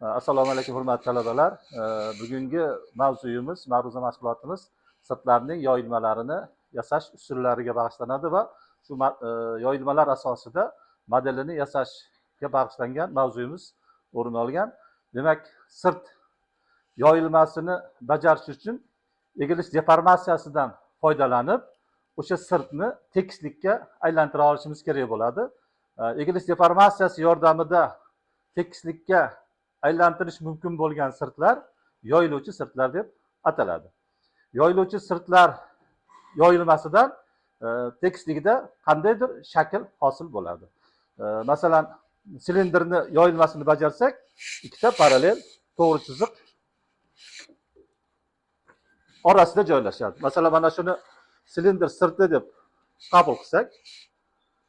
Assalomu alaykum, hurmatli talabalar. Bugungi mavzuyimiz, ma'ruza mashg'ulotimiz sirtlarning yoyilmalarini yasash usullariga bag'ishlanadi va shu yoyilmalar asosida modelini yasashga bag'ishlangan mavzuyimiz o'rin olgan. Demak, sirt yoyilmasini bajarish uchun egilish deformatsiyasidan foydalanib, o'sha sirtni tekislikka aylantira olishimiz kerak bo'ladi. Egilish deformatsiyasi yordamida tekislikka aylantirish mumkin bo'lgan sirtlar yoyiluvchi sirtlar deb ataladi. Yoyiluvchi sirtlar yoyilmasidan tekisligida qandaydir shakl hosil bo'ladi. Masalan, silindrni yoyilmasini bajarsak, ikkita parallel to'g'ri chiziq orasida joylashadi. Masalan, mana shuni silindr sirti deb qabul qilsak,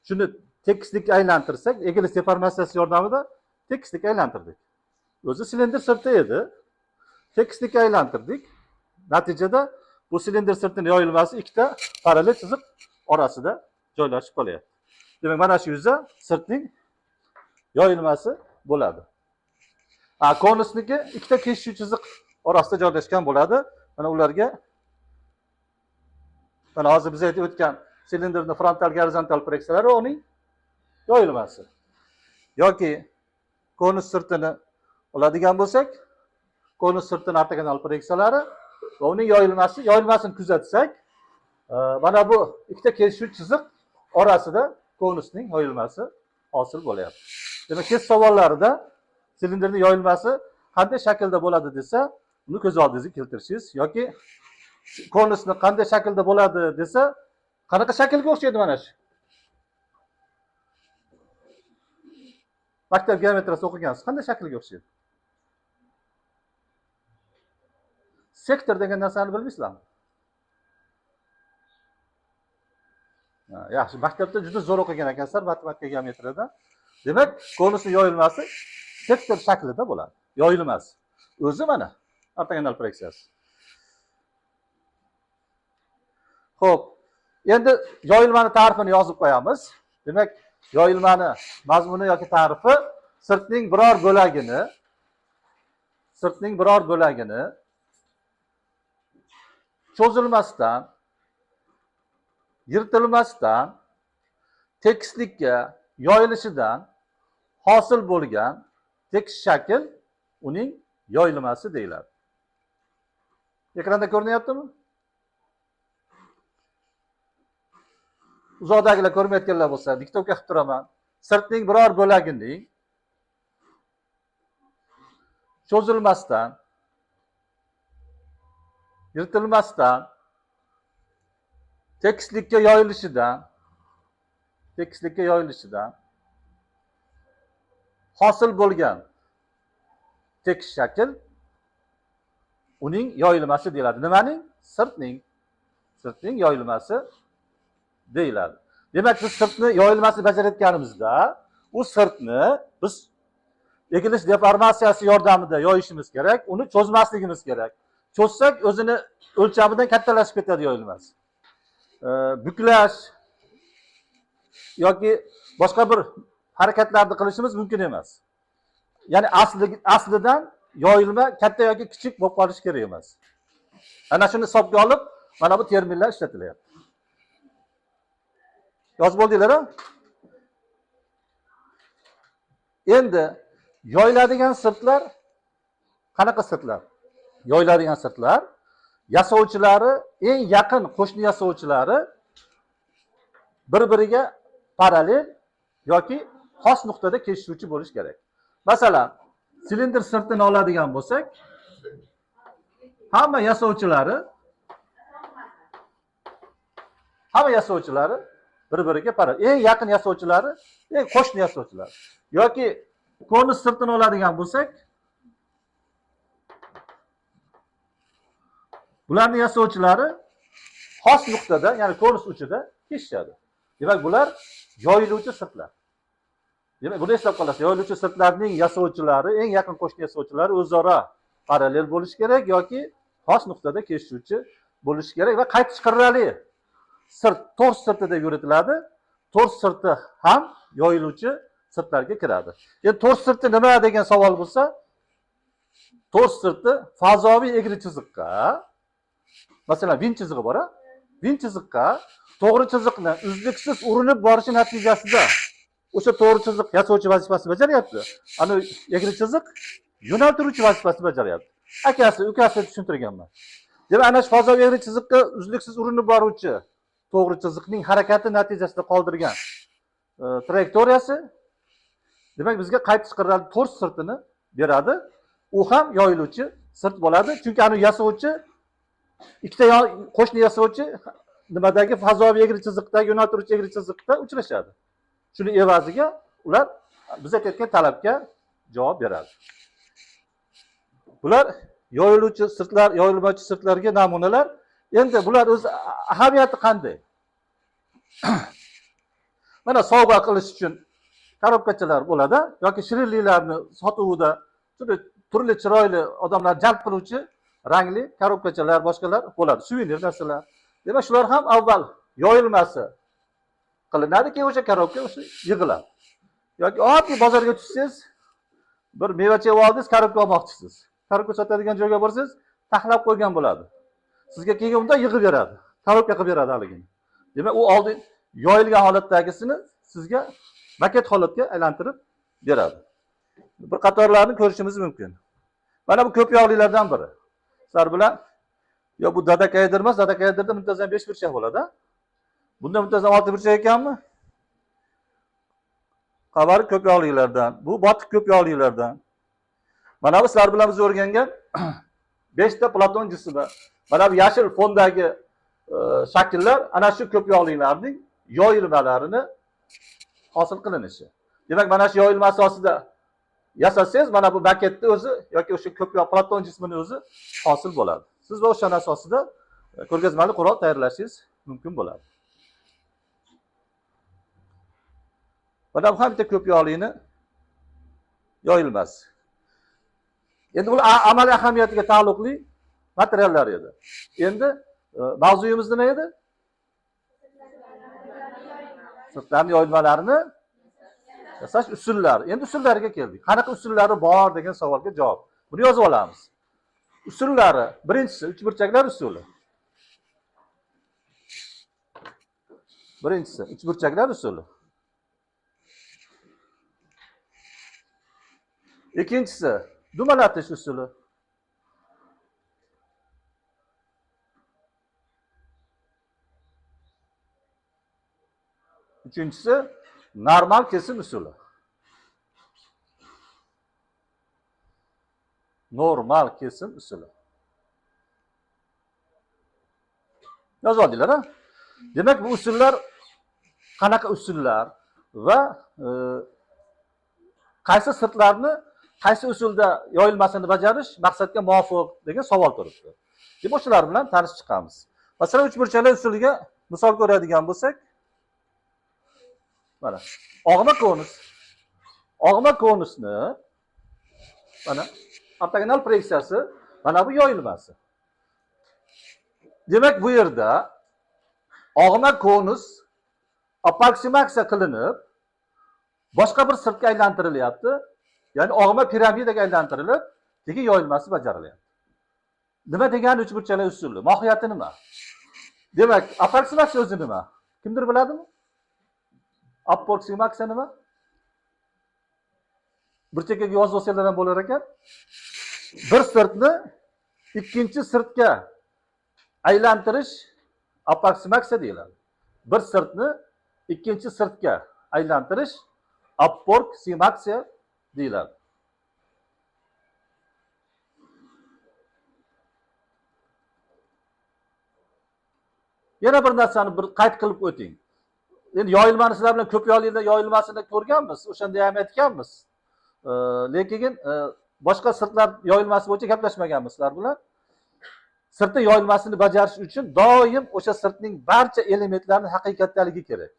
shuni tekislikka aylantirsak, egilish deformatsiyasi yordamida tekislikka aylantirdik. O'zi silindr sirti edi. Tekislikka aylantirdik. Natijada bu silindr sirtining yoyilmasi ikkita parallel chiziq orasida joylashib qolyapti. Demak, mana shu yuza sirtning yoyilmasi bo'ladi. Konusniki ikkita kesishuvchi chiziq orasida joylashgan bo'ladi. Mana ularga mana hozir biz aytib o'tgan silindrning frontal gorizontal proyeksiyalari va uning yoyilmasi. Yoki konus sirtini oladigan bo'lsak, konus sirtini ortogonal proyeksiyalari va uning yoyilmasi, yoyilmasini kuzatsak, mana bu ikkita kesishuvchi chiziq orasida konusning yoyilmasi hosil bo'lyapti. Demak, test savollarida silindrning yoyilmasi qanday shaklda bo'ladi desa, uni ko'z oldingizga keltirishingiz yoki konusni qanday shaklda bo'ladi desa, qanaqa shaklga o'xshaydi mana shu? Maktab geometriyasi o'qigansiz, qanday shaklga o'xshaydi? Sektor degan narsani bilmaysizlarmi? Yaxshi, maktabda juda zo'r o'qigan ekansizlar matematika geometriyada. Demak, konusning yoyilmasi sektor shaklida bo'ladi. Yoyilmasi. O'zi mana ortogonal proyeksiyasi. Xo'p, endi yoyilmani ta'rifini yozib qo'yamiz. Demak, yoyilmani mazmuni yoki ta'rifi sirtning biror bo'lagini, cho'zilmasdan, yirtilmasdan tekislikka yoyilishidan hosil bo'lgan tekis shakl uning yoyilmasi deyiladi. Ekranda ko'rinyaptimi? Uzoqdagilar ko'rmayotganlar bo'lsa, diktovka qilib turaman. Sirtning biror bo'lagining cho'zilmasdan, yirtilmasdan tekislikka yoyilishidan hosil bo'lgan tekis shakl uning yoyilmasi deyiladi. Nimaning? Sirtning. Sirtning yoyilmasi deyiladi. Demak, biz sirtni yoyilmasini bajarayotganimizda u sirtni biz egilish deformatsiyasi yordamida yoyishimiz kerak, uni cho'zmasligimiz kerak. Cho'zsak o'zini o'lchamidan kattalashib ketadi yoyilmasi. Buklash yoki boshqa bir harakatlarni qilishimiz mumkin emas. Ya'ni aslidan yoyilma katta yoki kichik bo'lib qolishi kerak emas. Ana shuni hisobga olib, mana bu terminlar ishlatilyapti. Yozib oldinglar-a? Endi yoyiladigan sirtlar qanaqa sirtlar? Yoyiladigan sirtlar yasovchilari, eng yaqin qo'shni yasovchilari bir-biriga parallel yoki xos nuqtada kesishuvchi bo'lishi kerak. Masalan, silindr sirtini oladigan bo'lsak, hamma yasovchilari bir-biriga parallel. Eng yaqin yasovchilari, eng qo'shni yasovchilari. Yoki konus sirtini oladigan bo'lsak, bularning yasovchilari xos nuqtada, ya'ni konus uchida kesishadi. Demak, bular yoyiluvchi sirtlar. Demak, buni eslab qolasiz. Yoyiluvchi sirtlarning yasovchilari, eng yaqin qo'shni yasovchilari o'zaro parallel bo'lishi kerak yoki xos nuqtada kesishuvchi bo'lishi kerak va qaytish qirrali sirt, to'rt sirti deb yuritiladi. To'rt sirti ham yoyiluvchi sirtlarga kiradi. Endi to'rt sirti nima degan savol bo'lsa, To'rt sirti fazoviy egri chiziqqa, masalan, vint chizig'i bor, vint chiziqqa to'g'ri chiziqni uzluksiz urinib borishi natijasida o'sha to'g'ri chiziq yasovchi vazifasini bajaryapti. Ana egri chiziq yo'naltiruvchi vazifasini bajaryapti. Akasi, ukasi tushuntirganman. Demak, ana shu fazoviy egri chiziqqa uzluksiz urinib boruvchi to'g'ri chiziqning harakati natijasida qoldirgan trayektoriyasi, demak, bizga qaytish qirrali to'rt sirtini beradi. U ham yoyiluvchi sirt bo'ladi. Chunki ana yasovchi ikkita qo'shni yasovchi nimadagi fazoviy egri chiziqdagi yo'naltiruvchi egri chiziqda uchrashadi. Shuni evaziga ular biz aytayotgan talabga javob beradi. Bular yoyiluvchi sirtlar, yoyilmovchi sirtlarga namunalar. Endi bular o'z ahamiyati qanday? Mana sovg'a qilish uchun korobkachalar bo'ladi yoki shirinliklarni sotuvida turli chiroyli odamlar jalb qiluvchi rangli korobkachalar, boshqalar bo'ladi, suvenir narsalar. Demak, shular ham avval yoyilmasi qilinadi, keyin o'sha korobka o'sha yig'iladi. Yoki oddiy bozorga tushsangiz, bir meva-cheva oldingiz, korobka olmoqchisiz. Korobka sotadigan joyga borsangiz, taxlab qo'ygan bo'ladi. Sizga keyin unda yig'ib beradi, korobka qilib beradi haligini. Demak, u oldin yoyilgan holatdagisini sizga maket holatga aylantirib beradi. Bir qatorlarni ko'rishimiz mumkin. Mana bu ko'p yog'lilardan biri. Sizlar bilan yo bu dodakaedr emas, dodakaedrda muntazam 5 burchak bo'ladi. Bunda muntazam 6 burchak ekanmi? Qavar ko'p yog'lilardan, bu botiq ko'p yog'lilardan. Mana bu sizlar bilan biz o'rgangan 5 ta Platon jismi. Mana bu yashil fondagi shakllar ana shu ko'p yog'lilarning yoyilmalarini hosil qilinishi. Demak, mana shu yoyilma asosida yasasangiz, mana bu maketni o'zi yoki o'sha ko'p yog' Platon jismini o'zi hosil bo'ladi. Siz va o'sha asosida ko'rgazmali qurol tayyorlashingiz mumkin bo'ladi. Mana bu ham bitta ko'p yog'lini yoyilmasi. Endi bu amaliy ahamiyatiga taalluqli materiallar edi. Endi mavzuyimiz nima edi? Sirtlarning yoyilmalarini yasash usullari. Endi usullariga keldik. Qanaqa usullari bor degan savolga javob. Buni yozib olamiz. Usullari, birinchisi uchburchaklar usuli. Birinchisi uchburchaklar usuli. Ikkinchisi dumalatish usuli. Uchinchisi normal kesim usuli. Normal kesim usuli. Yozib oldinglar, ha? Demak, bu usullar qanaqa usullar va qaysi sirtlarni qaysi usulda yoyilmasini bajarish maqsadga muvofiq degan savol turibdi. Demak, shular bilan tanishib chiqamiz. Masalan, uchburchaklar usuliga misol ko'radigan bo'lsak, mana og'ma konus. Og'ma konusni mana ortogonal proyeksiyasi, mana bu yoyilmasi. Demak, bu yerda og'ma konus approksimatsiya qilinib, boshqa bir sirtga aylantirilyapti. Ya'ni og'ma piramidaga aylantirilib, keyin yoyilmasi bajarilyapti. Nima degani uchburchaklar usuli? Mohiyati nima? Demak, approksimatsiya o'zi nima? Kimdir biladimi? Approksimatsiya nima? Bir chekkaga yozib olsanglar ham bo'lar ekan. Bir sirtni ikkinchi sirtga aylantirish approksimatsiya deyiladi. Bir sirtni ikkinchi sirtga aylantirish approksimatsiya deyiladi. Yana bir narsani bir qayd qilib o'ting. Endi yoyilmani sizlar bilan ko'p yoyilma yoyilmasini ko'rganmiz, o'shanda ham aytganmiz. Lekin boshqa sirtlar yoyilmasi bo'yicha gaplashmaganmiz sizlar bilan. Sirtni yoyilmasini bajarish uchun doim o'sha sirtning barcha elementlarini haqiqatdaligi kerak.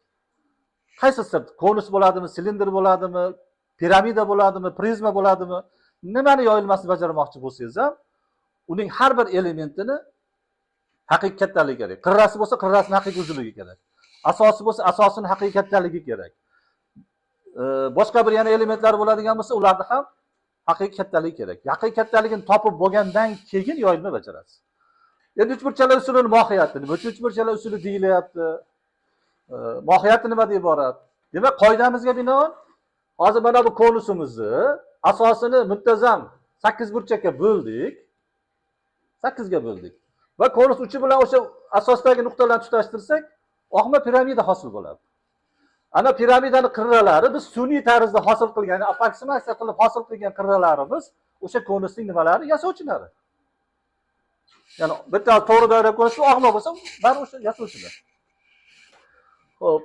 Qaysi sirt? Konus bo'ladimi, silindr bo'ladimi, piramida bo'ladimi, prizma bo'ladimi? Nimani yoyilmasini bajarmoqchi bo'lsangiz ham, uning har bir elementini haqiqatdaligi kerak. Qirrasi bo'lsa, qirrasining haqiqiy uzunligi kerak. Asosi bo'lsa, asosining haqiqatdaligi kerak. Boshqa bir yana elementlar bo'ladigan bo'lsa, ularni ham Haqiqiy kattaligi kerak. Haqiqiy kattaligini topib bo'lgandan keyin yoyilma bajarasiz. Endi uchburchaklar usulini mohiyati nima? Uchburchaklar usuli deyilyapti. Mohiyati nimadan iborat? Demak, qoidamizga binoan hozir mana bu konusimizni asosini muntazam 8 burchakka bo'ldik. 8 ga bo'ldik. Va konus uchi bilan o'sha asosdagi nuqtalarni tutashtirsak, oqma piramida hosil bo'ladi. Ana piramidani qirralari biz sun'iy tarzda hosil qilgan, approksimatsiya qilib hosil qilgan qirralarimiz o'sha konusning nimalari? Yasovchilari. Ya'ni bitta to'g'ri doira ko'rinishli oqma bo'lsa, bari o'sha yasovchilar. Xo'p,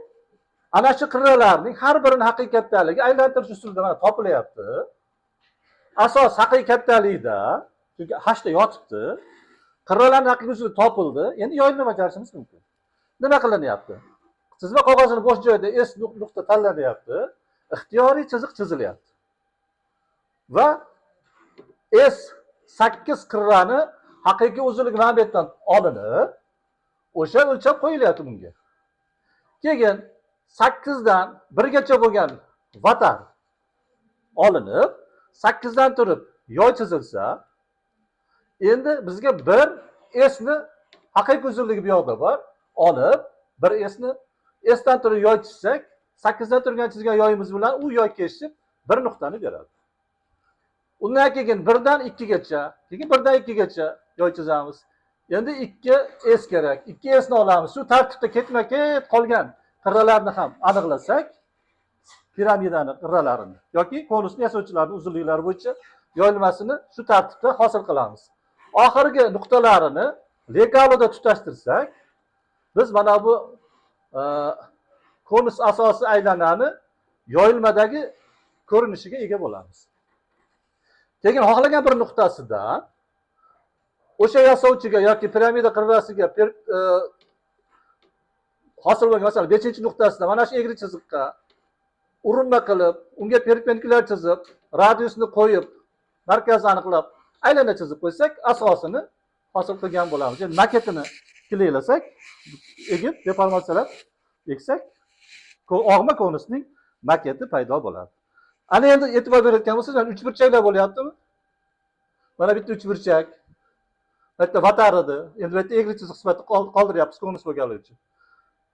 ana shu qirralarning har birini haqiqatdaligi aylantirish usulida mana topilyapti. Asos haqiqatdalikda, chunki hashda yotibdi. Qirralarning haqiqiy usuli topildi. Endi yoyilma bajarishimiz mumkin. Nima qilinyapti? Chizma qog'ozini bo'sh joyda S nuqta tanlanyapti. Ixtiyoriy chiziq chizilyapti. Va S 8 qirrani haqiqiy uzunligi mana bu yerdan olinib, o'sha o'lchab qo'yilyapti bunga. Keyin 8 dan 1 gacha bo'lgan vatar olinib, 8 dan turib yoy chizilsa, endi bizga 1 S ni haqiqiy uzunligi bu yoqda bor, olib 1 S ni S dan turib yoy chizsak, 8 dan turgan chizgan yoyimiz bilan u yoy kesishib bir nuqtani beradi. Undan keyin 1 dan 2 gacha, keyin 1 dan 2 gacha yoy chizamiz. Endi 2 S kerak. 2 S ni olamiz. Shu tartibda ketma-ket qolgan qirralarni ham aniqlasak, piramidani qirralarini yoki konusni yasovchilarning uzunliklari bo'yicha yoyilmasini shu tartibda hosil qilamiz. Oxirgi nuqtalarini lekaloda tutashtirsak, biz mana bu konus asosi aylanani yoyilmadagi ko'rinishiga ega bo'lamiz. Keyin xohlagan bir nuqtasida o'sha yasovchiga yoki piramida qirrasiga hosil bo'lgan, masalan, 5-nuqtasida mana shu egri chiziqqa urinma qilib, unga perpendikulyar chizib, radiusni qo'yib, markazni aniqlab, aylana chizib qo'ysak, asosini hosil qilgan bo'lamiz. Endi maketini klaylasak, egib, deformatsiyalab eksak, og'ma konusning maketi paydo bo'ladi. Ana endi e'tibor berayotgan bo'lsangiz, mana uchburchaklar bo'lyaptimi? Mana bitta uchburchak. Bitta vatar edi. Endi bu yerda egri chiziq sifatida qoldiryapmiz konus bo'lganligi uchun.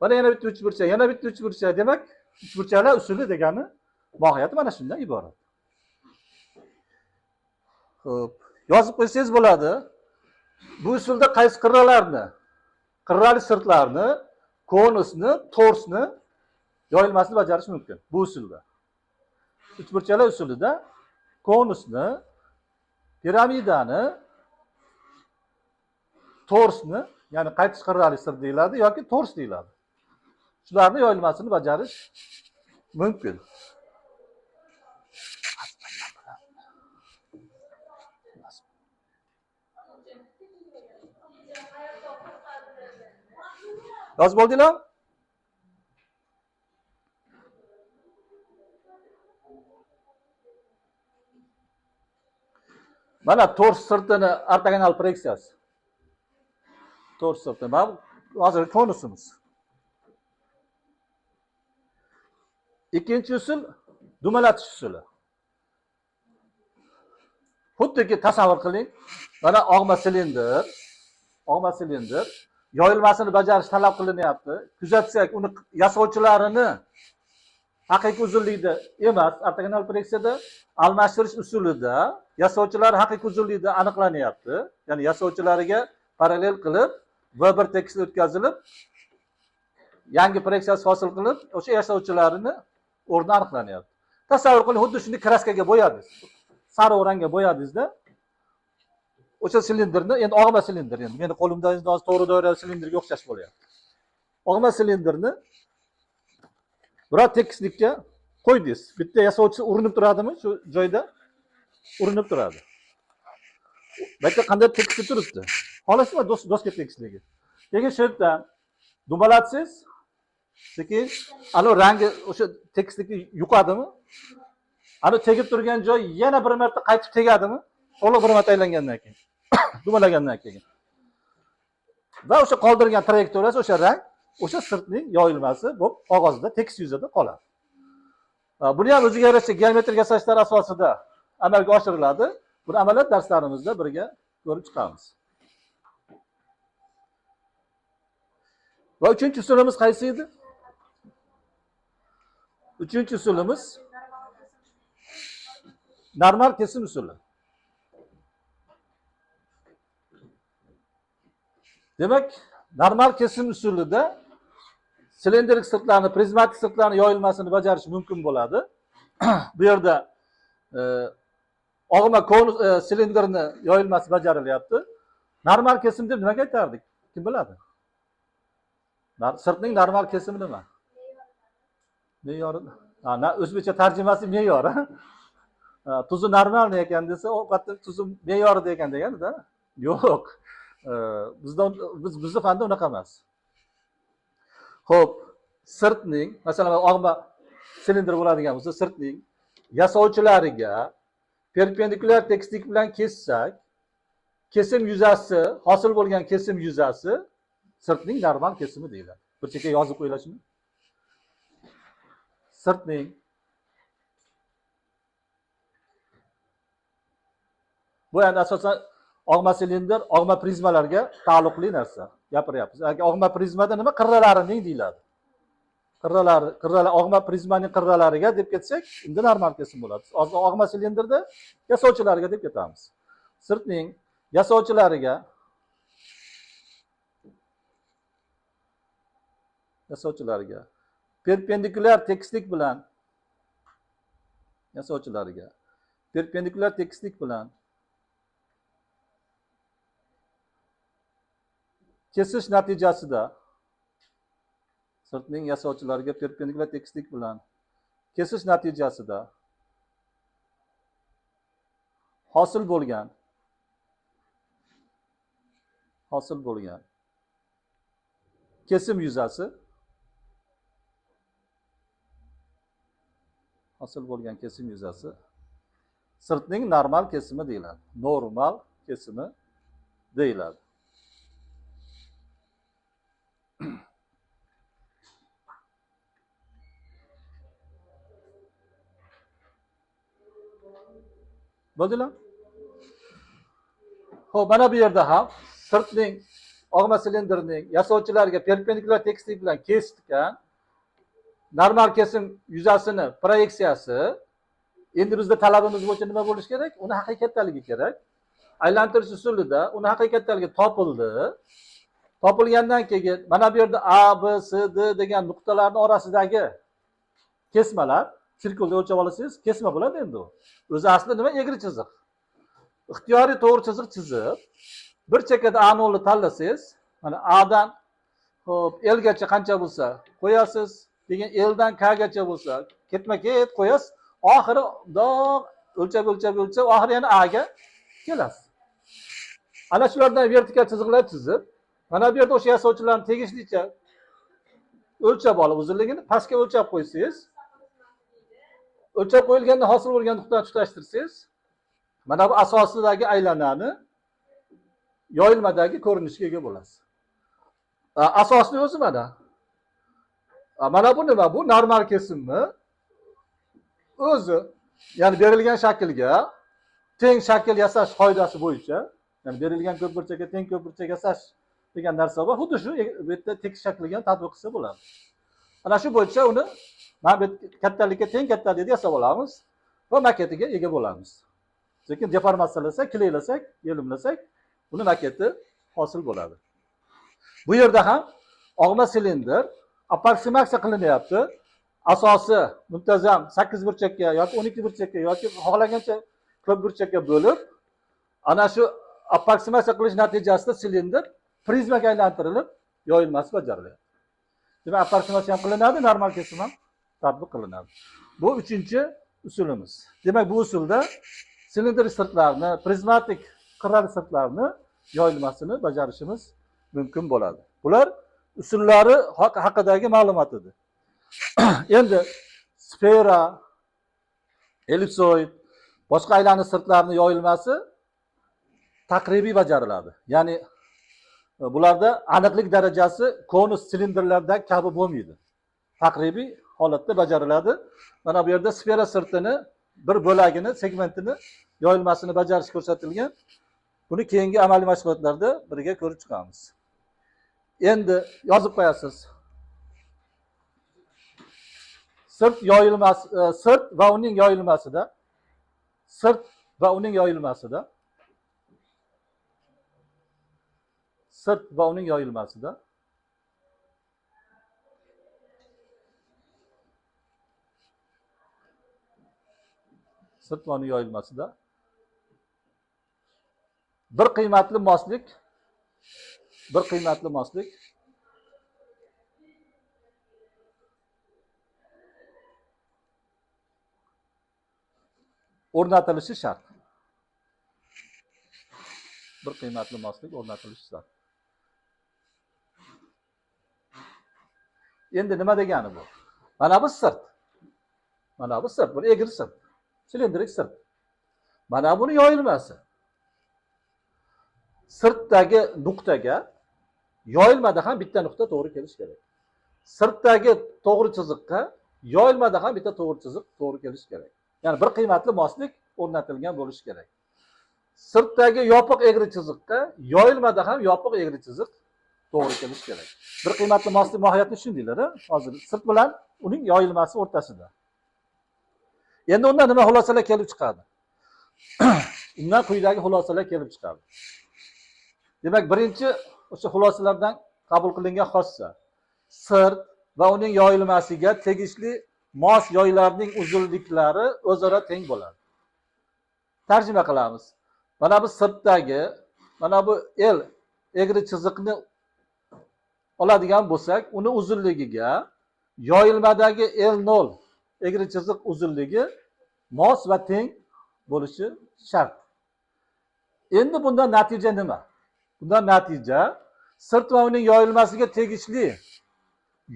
Mana yana bitta uchburchak, yana bitta uchburchak. Demak, uchburchaklar usuli degani mohiyati mana shundan iborat. Xo'p, yozib qo'ysangiz bo'ladi. Bu usulda qaysi qirralarni, qirrali sirtlarni, konusni, torsni yoyilmasini bajarish mumkin bu usulda. Uchburchaklar usulida konusni, piramidani, torsni, ya'ni qaytish qirrali sirt deyiladi yoki tors deyiladi. Shularni yoyilmasini bajarish mumkin. Yozib oldinglarmi? Mana tors sirtini ortogonal proyeksiyasi. Tors sirti. Mana hozir konusimiz. Ikkinchi usul dumalatish usuli. Xuddiki tasavvur qiling. Mana og'ma silindr, og'ma silindr yoyilmasini bajarish talab qilinyapti. Kuzatsak, uni yasovchilarini haqiqiy uzunlikda emas, ortogonal proyeksiyada almashtirish usulida yasovchilar haqiqiy uzunlikda aniqlanyapti. Ya'ni yasovchilariga parallel qilib V1 tekisli o'tkazilib, yangi proyeksiyasi hosil qilib, o'sha yasovchilarini o'rni aniqlanyapti. Tasavvur qiling, xuddi shunday kraskaga bo'yadingiz. Sariq rangga bo'yadingizda o'sha silindrni, endi og'ma silindr, endi meni qo'limda hozir to'g'ri doirali silindrga o'xshash bo'lyapti. Og'ma silindrni biror tekislikka qo'ydingiz. Bitta yasovchisi urinib turadimi shu joyda? Urinib turadi. Bu yerda qanday tekislik turibdi? Xohlasizmi doska tekisligi. Keyin shu yerdan dumalatsangiz, sekin ana rangi o'sha tekislikni yuqadimi? Ana tegib turgan joy yana bir marta qaytib tegadimi? To'liq bir marta aylangandan keyin, dumalagandan keyin. Va o'sha qoldirgan trayektoriyasi o'sha rang, o'sha sirtning yoyilmasi bo'lib qog'ozda tekis yuzada qoladi. Buni ham o'ziga yarasha geometrik yasashlar asosida amalga oshiriladi? Buni amaliyot darslarimizda birga ko'rib chiqamiz. Va uchinchi usulimiz qaysi edi? Uchinchi usulimiz normal kesim usuli. Demak, normal kesim usulida silindrik sirtlarni, prizmatik sirtlarni yoyilmasini bajarish mumkin bo'ladi. Bu yerda og'ma konus silindrni yoyilmasi bajarilyapti. Normal kesim deb nimaga aytardik? Kim biladi? Sirtning normal kesimi nima? Me'yori. O'zbekcha tarjimasi me'yor. Tuzi normalniy ekan desa, ovqatni tuzi me'yorida ekan degani-da. Yo'q. Bizda bizni fanda unaqa emas. Xo'p, sirtning, masalan, og'ma silindr bo'ladigan bo'lsa, sirtning yasovchilariga perpendikulyar tekislik bilan kessak, kesim yuzasi, hosil bo'lgan kesim yuzasi sirtning normal kesimi deyiladi. Bir chekka yozib qo'yinglar shuni. Sirtning bu endi asosan og'ma silindr, og'ma prizmalarga taalluqli narsa gapiryapmiz. Agar og'ma prizmada nima qirralarining deyiladi. Qirralari, qirralar og'ma prizmaning qirralariga deb ketsak, endi normal kesim bo'ladi. Og'ma silindrda yasovchilariga deb ketamiz. Sirtning yasovchilariga perpendikulyar tekislik bilan yasovchilariga perpendikulyar tekislik bilan kesish natijasida sirtning yasovchilariga perpendikulyar tekislik bilan kesish natijasida hosil bo'lgan kesim yuzasi sirtning normal kesimi deyiladi. Normal kesimi deyiladi. Bo'ldilar? Xo'p, mana bu yerda ham sirtning og'ma silindrning yasovchilariga perpendikulyar tekislik bilan kesgan normal kesim yuzasini proyeksiyasi. Endi bizda talabimiz bo'yicha nima bo'lishi kerak? Uni haqiqatdaligi kerak. Aylantirish usulida uni haqiqatdaligi topildi. Topilgandan keyin mana bu yerda A, B, C, D degan nuqtalarning orasidagi kesmalar sirkulda o'lchab olsangiz kesma bo'ladi endi u. O'zi asli nima? Egri chiziq. Ixtiyoriy to'g'ri chiziq chizib, bir chekkada A0 ni tanlasangiz, mana A dan xo'p L gacha qancha bo'lsa qo'yasiz, keyin L dan K gacha bo'lsa ketma-ket qo'yasiz, oxiri bundoq o'lchab oxiri yana A ga kelasiz. Ana shulardan vertikal chiziqlar chizib, mana bu yerda o'sha yasovchilarni tegishlicha o'lchab olib uzunligini pastga o'lchab qo'ysangiz, o'lchab qo'yilganda hosil bo'lgan nuqtani tutashtirsangiz, mana bu asosidagi aylanani yoyilmadagi ko'rinishga ega bo'lasiz. Asosni o'zi mana. Mana bu nima? Bu normal kesimmi? O'zi, ya'ni berilgan shaklga teng shakl yasash qoidasi bo'yicha, ya'ni berilgan ko'pburchakka teng ko'pburchak yasash degan narsa bor. Xuddi shu bu yerda tekis shaklga ham tatbiq qilsa bo'ladi. Ana shu bo'yicha uni mana bu kattalikka teng kattalikda yasab olamiz va maketiga ega bo'lamiz. Lekin deformatsiyalasak, kleylasak, yelimlasak, uni maketi hosil bo'ladi. Bu yerda ham og'ma silindr approksimatsiya qilinyapti. Asosi muntazam 8 burchakka yoki 12 burchakka yoki xohlagancha ko'p burchakka bo'lib, ana shu approksimatsiya qilish natijasida silindr prizmaga aylantirilib, yoyilmasi bajarilyapti. Demak, approksimatsiya ham qilinadi, normal kesim ham tatbiq qilinadi. Bu uchinchi usulimiz. Demak, bu usulda silindr sirtlarini, prizmatik qirrali sirtlarni yoyilmasini bajarishimiz mumkin bo'ladi. Bular usullari haqidagi ma'lumot edi. Endi sfera, ellipsoid, boshqa aylanish sirtlarini yoyilmasi taqribiy bajariladi. Ya'ni bularda aniqlik darajasi konus silindrlarda kabi bo'lmaydi. Taqribiy holatda bajariladi. Mana bu yerda sfera sirtini bir bo'lagini, segmentini yoyilmasini bajarish ko'rsatilgan. Buni keyingi amaliy mashg'ulotlarda birga ko'rib chiqamiz. Endi yozib qo'yasiz. Sirt yoyilmasi, sirt va uning yoyilmasida, sirt va uning yoyilmasida, sirt va uning yoyilmasida sirt va uning yoyilmasida bir qiymatli moslik, bir qiymatli moslik o'rnatilishi shart. Bir qiymatli moslik o'rnatilishi shart. Endi nima degani bu? Mana bu sirt. Mana bu sirt, bu egri sirt. Silindrik sirt. Mana buni yoyilmasi. Sirtdagi nuqtaga yoyilmada ham bitta nuqta to'g'ri kelishi kerak. Sirtdagi to'g'ri chiziqqa yoyilmada ham bitta to'g'ri chiziq to'g'ri kelishi kerak. Ya'ni bir qiymatli moslik o'rnatilgan bo'lishi kerak. Sirtdagi yopiq egri chiziqqa yoyilmada ham yopiq egri chiziq to'g'ri kelishi kerak. Bir qiymatli moslik mohiyatini tushundinglar, a? Hozir sirt bilan uning yoyilmasi o'rtasida. Endi undan nima xulosalar kelib chiqadi? Undan quyidagi xulosalar kelib chiqadi. Demak, birinchi o'sha xulosalardan qabul qilingan xossa sirt va uning yoyilmasiga tegishli mos yoylarning uzunliklari o'zaro teng bo'ladi. Tarjima qilamiz. Mana bu sirtdagi, mana bu L egri chiziqni oladigan bo'lsak, uni uzunligiga yoyilmadagi L0 egri chiziq uzunligi mos va teng bo'lishi shart. Endi bundan natija nima? Bundan natija sirt va uning yoyilmasiga tegishli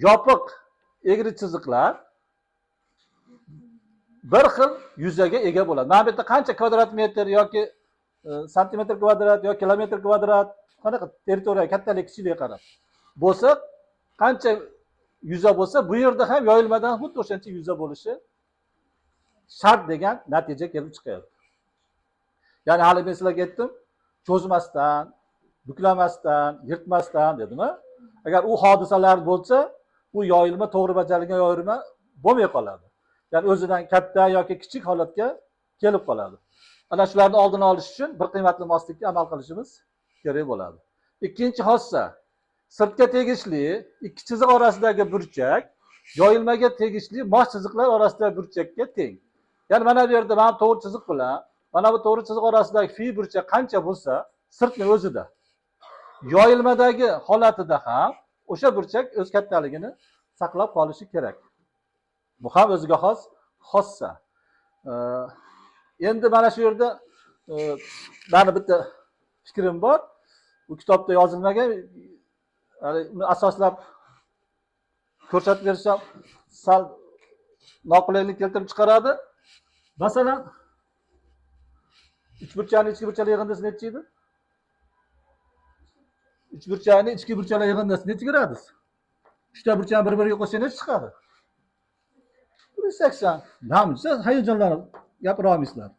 yopiq egri chiziqlar bir xil yuzaga ega bo'ladi. Mana bu yerda qancha kvadrat metr yoki santimetr kvadrat yoki kilometr kvadrat, qanaqa territoriya kattalik kichikligiga qarab bo'lsa, qancha yuza bo'lsa, bu yerda ham yoyilmadan xuddi o'shancha yuza bo'lishi shart degan natija kelib chiqyapti. Ya'ni hali men sizlarga aytdim, cho'zmasdan, buklamasdan, yirtmasdan dedim-a. Agar u hodisalar bo'lsa, u yoyilma to'g'ri bajarilgan yoyilma bo'lmay qoladi. Ya'ni o'zidan katta yoki kichik holatga kelib qoladi. Ana shularni oldini olish uchun bir qiymatli moslikka amal qilishimiz kerak bo'ladi. Ikkinchi xossa, sirtga tegishli ikki chiziq orasidagi burchak yoyilmaga tegishli mos chiziqlar orasidagi burchakka teng. Ya'ni mana bu yerda mana to'g'ri chiziq bilan mana bu to'g'ri chiziq orasidagi fi burchak qancha bo'lsa, sirtning o'zida yoyilmadagi holatida ham o'sha burchak o'z kattaligini saqlab qolishi kerak. Bu ham o'ziga xos xossa. Endi mana shu yerda meni bitta fikrim bor. Bu kitobda yozilmagan, uni asoslab ko'rsatib bersam sal noqulaylik keltirib chiqaradi. Masalan, uchburchakni ichki burchaklar yig'indisi necha edi? Uchburchakni ichki burchaklar yig'indisi necha gradus? Uchta burchakni bir-biriga qo'shsa necha chiqadi? 180. Namcha hayajonlanib gapira olmaysizlar.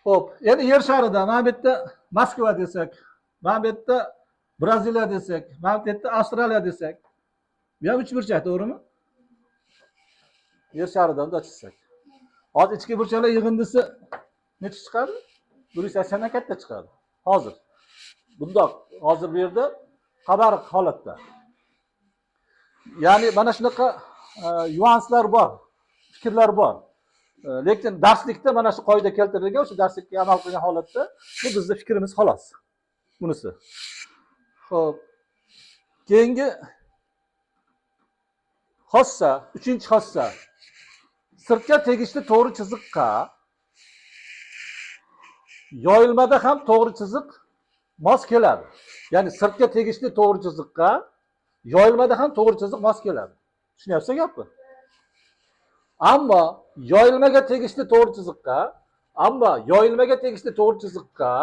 Xo'p, endi yer sharida mana bu yerda Moskva desak, mana bu yerda Braziliya desak, mana bu yerda Avstraliya desak, bu ham uchburchak, to'g'rimi? Yer sharidan da chizsak. Hozir ichki burchaklar yig'indisi necha chiqadi? 180 dan katta chiqadi. Hozir. Bundoq, hozir bu yerda qabariq holatda. Ya'ni mana shunaqa yuanslar bor, fikrlar bor. Lekin darslikda mana shu qoida keltirilgan, o'sha darslikka amal qilgan holatda bu bizning fikrimiz xolos. Bunisi. Xo'p. Keyingi xossa, uchinchi xossa. Sirtga tegishli to'g'ri chiziqqa yoyilmada ham to'g'ri chiziq mos keladi. Ya'ni sirtga tegishli to'g'ri chiziqqa yoyilmada ham to'g'ri chiziq mos keladi. Tushunyapsiz gapni? Ammo yoyilmaga tegishli to'g'ri chiziqqa, ammo yoyilmaga tegishli to'g'ri chiziqqa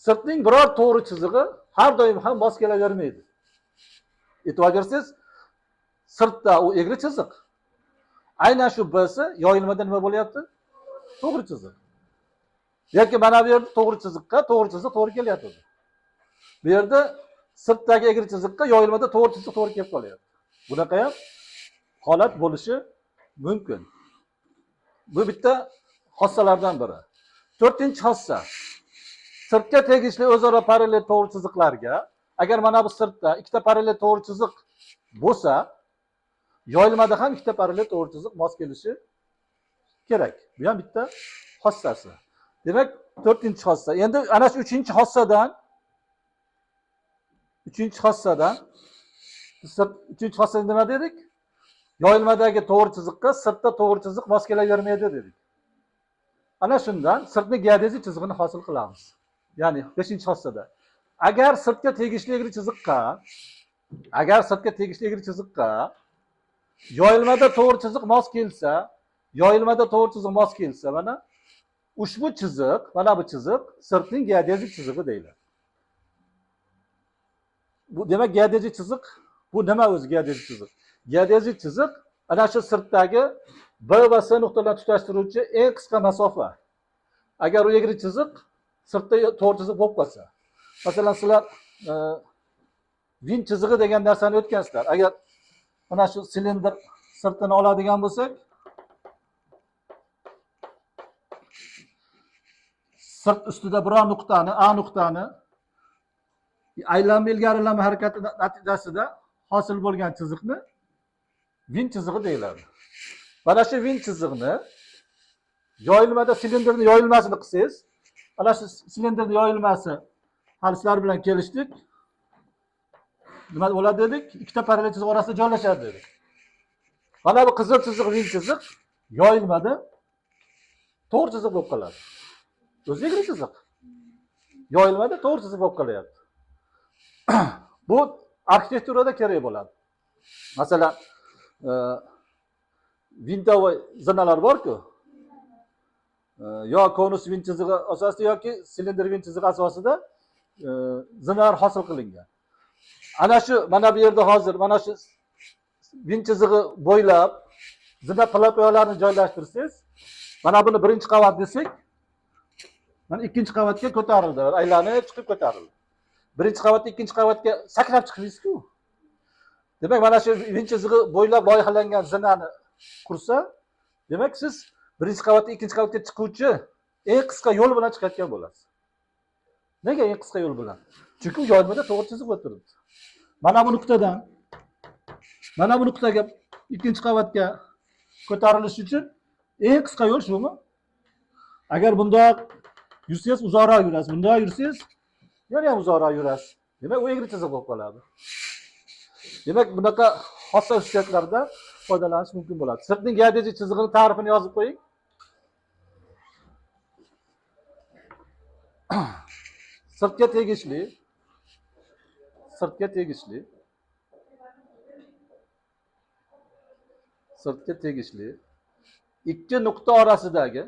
sirtning biror to'g'ri chizig'i har doim ham mos kelavermaydi. E'tibor bersangiz, sirtda u egri chiziq. Aynan shu BC yoyilmada nima bo'lyapti? To'g'ri chiziq. Yoki mana bu yerda to'g'ri chiziqqa to'g'ri chiziq to'g'ri kelyapti. Bu yerda sirtdagi egri chiziqqa yoyilmada to'g'ri chiziq to'g'ri kelib qolyapti. Bunaqa ham holat bo'lishi mumkin. Bu bitta xossalardan biri. To'rtinchi xossa. Sirtga tegishli o'zaro parallel to'g'ri chiziqlarga, agar mana bu sirtda ikkita parallel to'g'ri chiziq bo'lsa, yoyilmada ham ikkita parallel to'g'ri chiziq mos kelishi kerak. Bu ham bitta xossasi. Demak, to'rtinchi xossa. Endi ana shu uchinchi xossadan nima dedik? Yoyilmadagi to'g'ri chiziqqa sirtda to'g'ri chiziq mos kelavermaydi dedik. Ana shundan sirtni geodeziya chizig'ini hosil qilamiz. Ya'ni 5-xossada. Agar sirtga tegishli egri chiziqqa, yoyilmada to'g'ri chiziq mos kelsa, mana ushbu chiziq, mana bu chiziq sirtning geodezik chizig'i deyiladi. Bu demak geodezik chiziq, bu nima o'zi geodezik chiziq? Geodezik chiziq ana shu sirtdagi B va S nuqtalarini tutashtiruvchi eng qisqa masofa. Agar u egri chiziq sirtda to'g'ri chiziq bo'lib qolsa. Masalan, sizlar vint chizig'i degan narsani o'tgansizlar. Agar mana shu silindr sirtini oladigan bo'lsak, sirt ustida biror nuqtani, A nuqtani aylanma ilgarilama harakati natijasida hosil bo'lgan chiziqni vint chizig'i deyiladi. Mana shu vint chizig'ini yoyilmada silindrni yoyilmasini qilsangiz, mana shu silindrni yoyilmasi hali sizlar bilan kelishdik. Nima bo'ladi dedik? Ikkita parallel chiziq orasida joylashadi dedik. Mana bu qizil chiziq vint chiziq yoyilmada to'g'ri chiziq bo'lib qoladi. O'zi egri chiziq. Yoyilmada to'g'ri chiziq bo'lib qolyapti. Bu arxitekturada kerak bo'ladi. Masalan, vintovoy zinalar bor-ku. Yo konus vint chizig'i asosida yoki silindr vint chizig'i asosida zinalar hosil qilingan. Ana shu mana bu yerda hozir mana shu vint chizig'i bo'ylab zina platolarni joylashtirsangiz, mana buni birinchi qavat desak, mana ikkinchi qavatga ko'tarildi, aylanib chiqib ko'tarildi. Birinchi qavatda ikkinchi qavatga sakrab chiqmaysiz-ku. Demak, mana shu vint chizig'i bo'ylab loyihalangan zinani qursa, demak siz birinchi qavatda ikkinchi qavatga chiquvchi eng qisqa yo'l bilan chiqayotgan bo'lasiz. Nega eng qisqa yo'l bilan? Chunki u yoyilmada to'g'ri chiziq o'tiribdi. Mana bu nuqtadan mana bu nuqtaga ikkinchi qavatga ko'tarilish uchun eng qisqa yo'l shumi? Agar bundoq yursangiz uzoqroq yurasiz, bundoq yursangiz yana ham uzoqroq yurasiz. Demak, u egri chiziq bo'lib qoladi. Demak, bunaqa xossa xususiyatlardan foydalanish mumkin bo'ladi. Sirtning geodeziya chizig'ini ta'rifini yozib qo'ying. Sirtga tegishli ikki nuqta orasidagi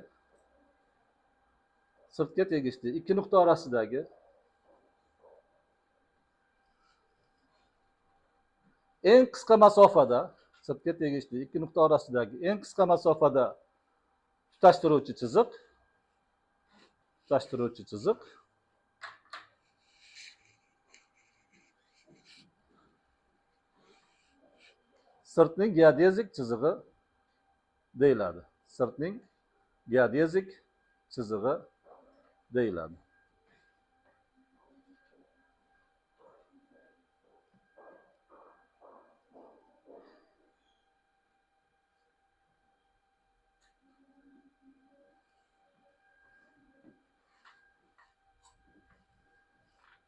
eng qisqa masofada sirtga tegishli ikki nuqta orasidagi eng qisqa masofada tutashtiruvchi chiziq sirtning geodezik chizig'i deyiladi. Sirtning geodezik chizig'i deyiladi.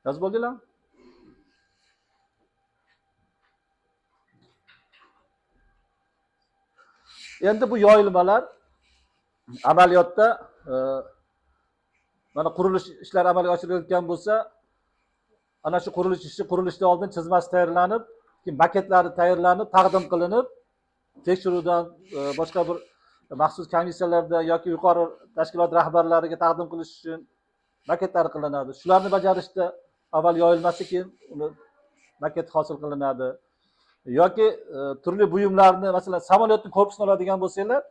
Yozib oldinglarmi? Endi bu yoyilmalar amaliyotda mana qurilish ishlari amalga oshirilayotgan bo'lsa, ana shu qurilish ishi qurilishdan oldin chizmasi tayyorlanib, keyin maketlari tayyorlanib, taqdim qilinib, tekshiruvdan boshqa bir maxsus komissiyalarda yoki yuqori tashkilot rahbarlariga taqdim qilish uchun maketlar qilinadi. Shularni bajarishda avval yoyilmasi, keyin uni maket hosil qilinadi. Yoki turli buyumlarni, masalan, samolyotning korpusini oladigan bo'lsanglar,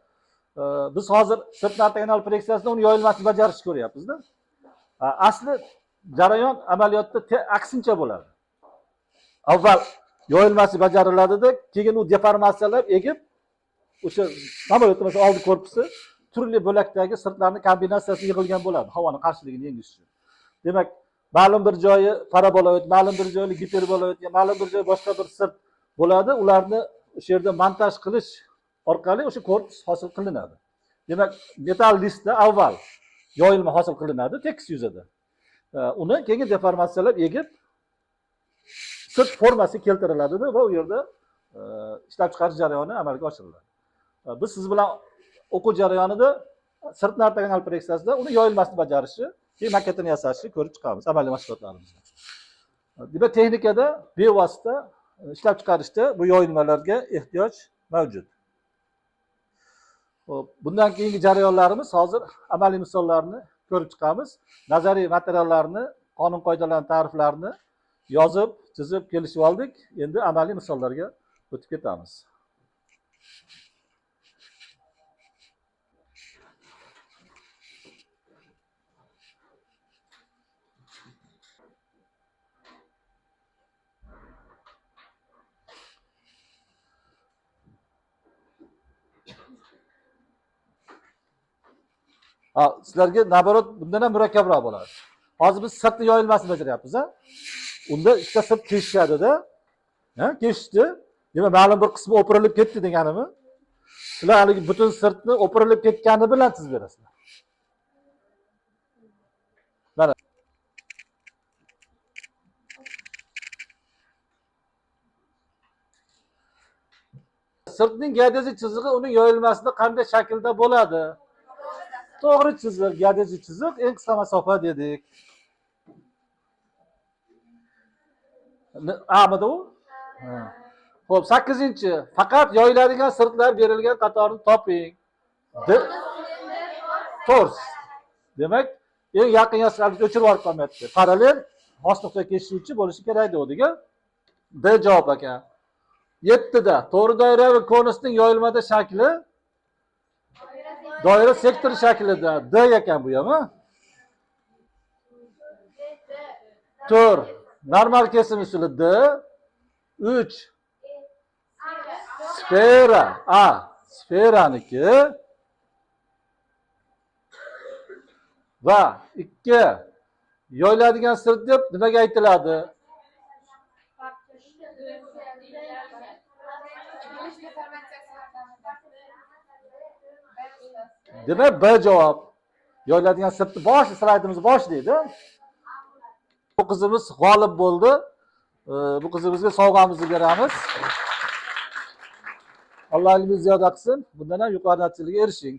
biz hozir sirtni ortogonal proyeksiyasida uni yoyilmasini bajarishni ko'ryapmiz-da. Asli jarayon amaliyotda aksincha bo'ladi. Avval yoyilmasi bajariladida, keyin u deformatsiyalab egib, o'sha samolyotning masalan oldi korpusi turli bo'lakdagi sirtlarning kombinatsiyasi yig'ilgan bo'ladi, havoni qarshiligini yengish uchun. Demak, ma'lum bir joyi paraboloid, ma'lum bir joyi giperboloid, ma'lum bir joyi boshqa bir sirt bo'ladi. Ularni o'sha yerda montaj qilish orqali o'sha korpus hosil qilinadi. Demak, metal listda avval yoyilma hosil qilinadi tekis yuzada. Uni keyin deformatsiyalab egib sirt formasi keltiriladi va u yerda ishlab chiqarish jarayoni amalga oshiriladi. Biz siz bilan o'quv jarayonida sirtni ortogonal proyeksiyasida uni yoyilmasini bajarishni, keyin maketini yasashni ko'rib chiqamiz amaliy mashg'ulotlarimizda. Demak, texnikada bevosita ishlab chiqarishda bu yoyilmalarga ehtiyoj mavjud. Xo'p, bundan keyingi jarayonlarimiz hozir amaliy misollarni ko'rib chiqamiz. Nazariy materiallarni, qonun qoidalarni, ta'riflarni yozib, chizib kelishib oldik. Endi amaliy misollarga o'tib ketamiz. Sizlarga naborot bundan ham murakkabroq bo'ladi. Hozir biz sirtni yoyilmasini bajaryapmiz, ha? Unda ikkita sirt kesishadi-da. Ha, kesishdi. Demak, ma'lum bir qismi o'pirilib ketdi deganimi? Sizlar haligi butun sirtni o'pirilib ketgani bilan chizib berasizlar. Mana. Sirtning geodezik chizig'i uning yoyilmasida qanday shaklda bo'ladi? To'g'ri chiziq, geodezik chiziq eng qisqa masofa dedik. A'midi u? Xo'p, 8-chi. Faqat yoyiladigan sirtlar berilgan qatorni toping. To'rs. Demak, eng yaqin yasalib o'chirib yuborib qolmayapti. Parallel xos nuqtaga kesishuvchi bo'lishi kerak dedik. D javob ekan. 7da to'g'ri doiraviy konusning yoyilmada shakli doira sektor shaklida. D ekan bu ham, ha? 4 normal kesim usuli D. 3 sfera A, sferaniki va 2 yoyiladigan sirt deb nimaga aytiladi? Demak, B javob. Yoyiladigan sirtni boshi, slaydimiz bosh deydi. Bu qizimiz g'olib bo'ldi. Bu qizimizga sovg'amizni beramiz. Alloh ilmingizni ziyoda qilsin. Bundan ham yuqori natijalarga erishing.